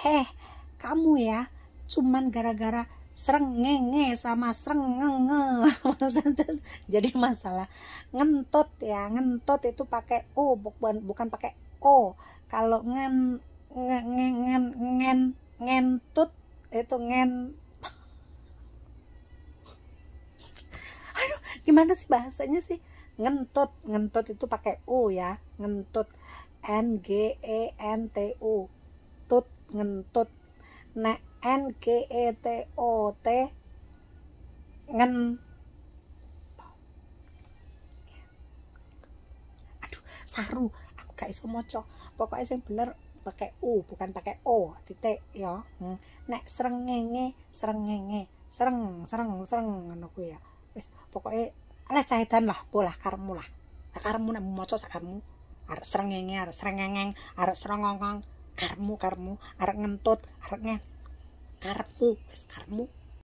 Heh, kamu ya cuman gara-gara srengenge sama srengenge. Jadi masalah ngentut ya, ngentut itu pakai U, bukan pakai O. Kalau ngen nge, nge, ngen ngen ngentut itu ngen. Aduh, gimana sih bahasanya sih? Ngentut, ngentut itu pakai U ya, ngentut. N G E N T U. Tut, ngentut. Nek N G E T O T ngen. Aduh, saru, aku gak iso maca. Pokoknya sing bener pakai U, bukan pakai O, titik ya. Nek srengenge, srengenge, sreng sreng sreng ngono kuwi ya. Wis pokoke alah cahidan lah, bolah karepmu lah. Lah karepmu nek maca sakarepmu. Arek srengenge, arek srengengeng, arek srengongong, karepmu karepmu, arek ngentut, arek ngen. Karepmu, wis karepmu.